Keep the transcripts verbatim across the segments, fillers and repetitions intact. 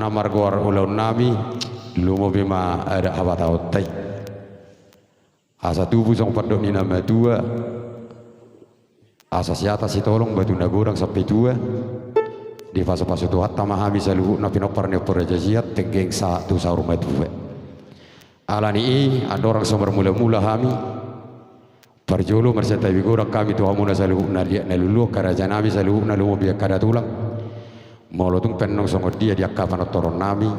Na margoar ulaonnami, lumobi ma adat habataonta i. Asa tubu songon pandok ni na matua, asa siatas sitolong batu na godang sampe tua, dipasupasu Tuhanta ma hami saluhutna pinompar ni ompu raja siat, tenggeng sahat tu saur matua. Alani i, andorang so marmulamula hami, parjolo marsiantabi godang hami tu hamuna saluhutna liat na luluan harajanami saluhutna lumobi angka datulang. Molo tung pe annon songon dia di angka panortoronnami,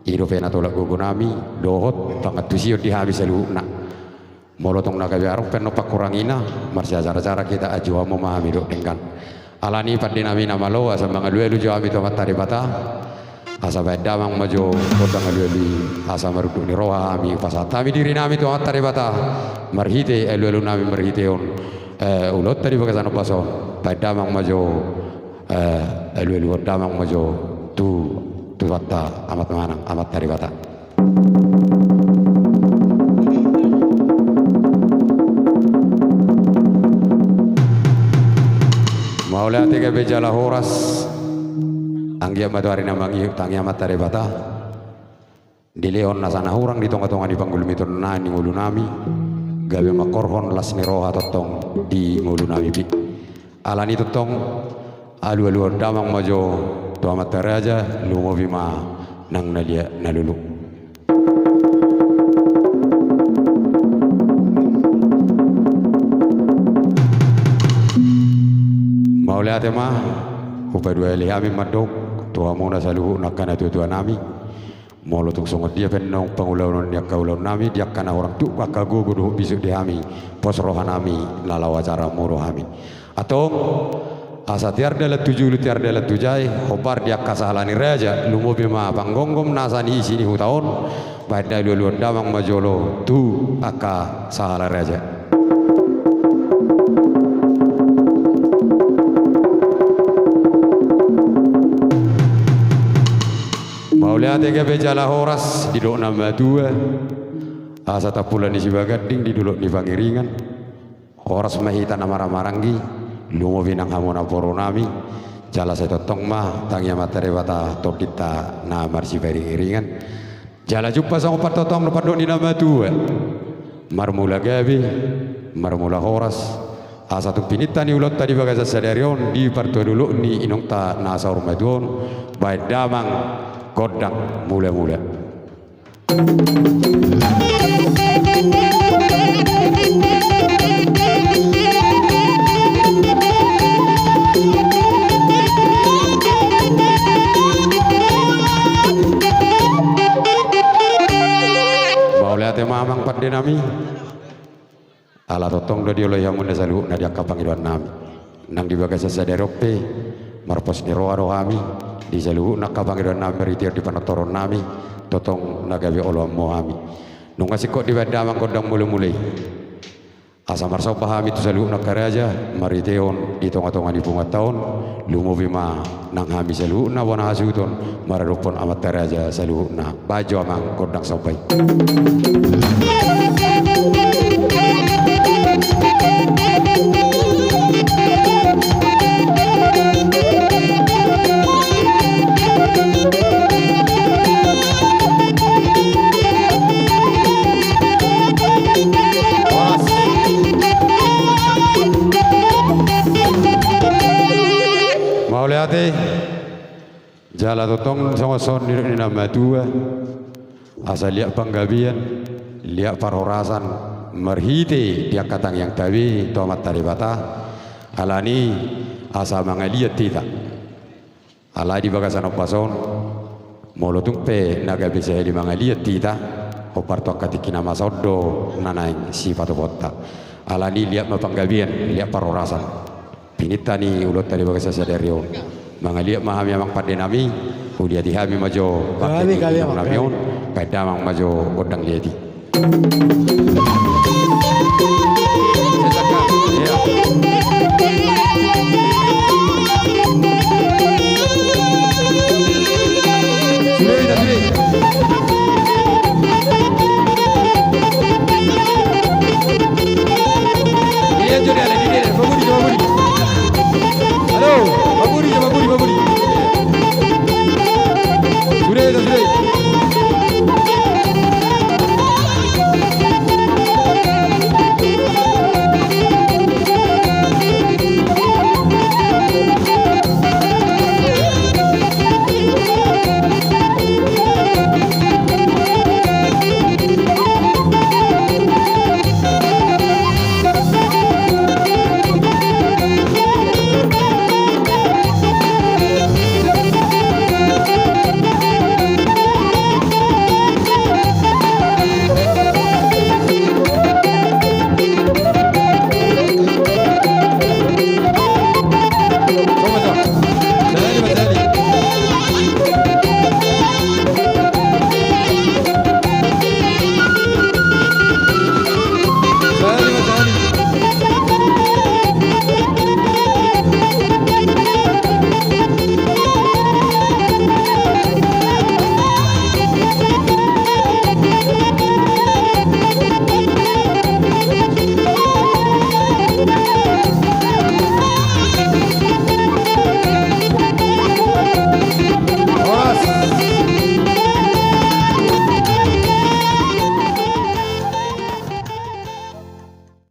i dope na tolap gogonami dohot pangantusion di hami saluhutna. Molo tung na gabe adong pe annon pangkurangina, marsiajarajaran hita, ajuhon hamu ma hami dohot denggan. Alani i pandenami na malo, asa mangalualu jo hami tu Amanta Debata, asa baen damang ma jo gondang alualu i, asa marunduk ni roha hami, pasahat hami dirinami tu Amanta Debata marhite alualunami, marhitehon, eh, ulaonta di bagasan ombas on. Baen damang ma jo, eh, alualuhon damang ma jo tu Tuhanta Amat Manang, Amanta Debata. Mauliate, gabe jala horas. Anggiat ma tu ari na mangihut tangi Amanta Debata, dilehon nasa na hurang di tongatonga ni panggulmiton na ni ngolunami, gabe mangkorhon las ni roha tongtong di ngolunami pe. Alani tongtong, alualuhon damang ma jo tu amanta raja, lumobi ma nang na liat na lolo. Mauliate ma, hupaduahali hami mandok tu hamuna saluhutna angka natuatuanami. Molo tung songon dia pe annon pangulaonon ni angka ulaonnami, di angka na hurang tuk angka gogo dohot bisuk di hami, pos rohanami na laho acara molo hami. Antong, asa tiar dalan tu julu, tiar dalan tu jae, hombar di angka sahala ni raja, lumobi ma panggomgom nasa ni isi ni huta on, baen alualuhon damang ma jolo tu angka sahala raja. Mauliate, gabe jala horas, didok na matua, asa tampulan ni Sibaganding di dolok ni Pangiringan. Horas ma hita na marhahamaranggi, lumobi nang hamu namborunami, jala sai tongtong ma tangi amanta Debata tondinta na marsipangiringan. Jala jumpa songon pandohan, pandok ni na matua. Marmula gabe, marmula horas, asa tung pininta ni ulaonta di bagasan sadari on, di partua dolok ni inongta na saur matua on, baen damang gondang mulamula. Mauliate ma amang pandenami. Ala tongtong do dioloi hamuna saluhutna di angka pangidoannami. Nang di bagasan sadari on pe, marpos ni roha do hami, di saluhutna angka pangidoannami marhitehon di panortoronnami, tongtong na gabe oloanmu hami. Nunga singkop dibaen damang gondang mulamula i. Asa marsomba hami tu saluhutna angka raja, marhitehon di tongatonga ni punguanta on, lumobi ma nang hami saluhutna bona hasuhuton, maradophon amanta raja saluhutna. Baen jo amang gondang somba i. Mauliate. Jala tongtong songon songon nidok ni na matua, asa liat panggabean, liat parhorasan, marhite di angka tangiangta be tu Amanta Debata. Alani asa mangaliat hita. Alai di bagasan ombas on, molo tung pe na gabe sahali mangaliat hita, hombar tu angka tingki na masa on do na naeng sipatupaonta. Alani liat ma panggabean, liat parhorasan. Pininta ni ulaonta di bagasan sadari on. Mangaliat ma hami amang pandenami, huliati hami ma jo bangke ni inongnami on, baen damang ma jo gondang liat i. Sude, sude.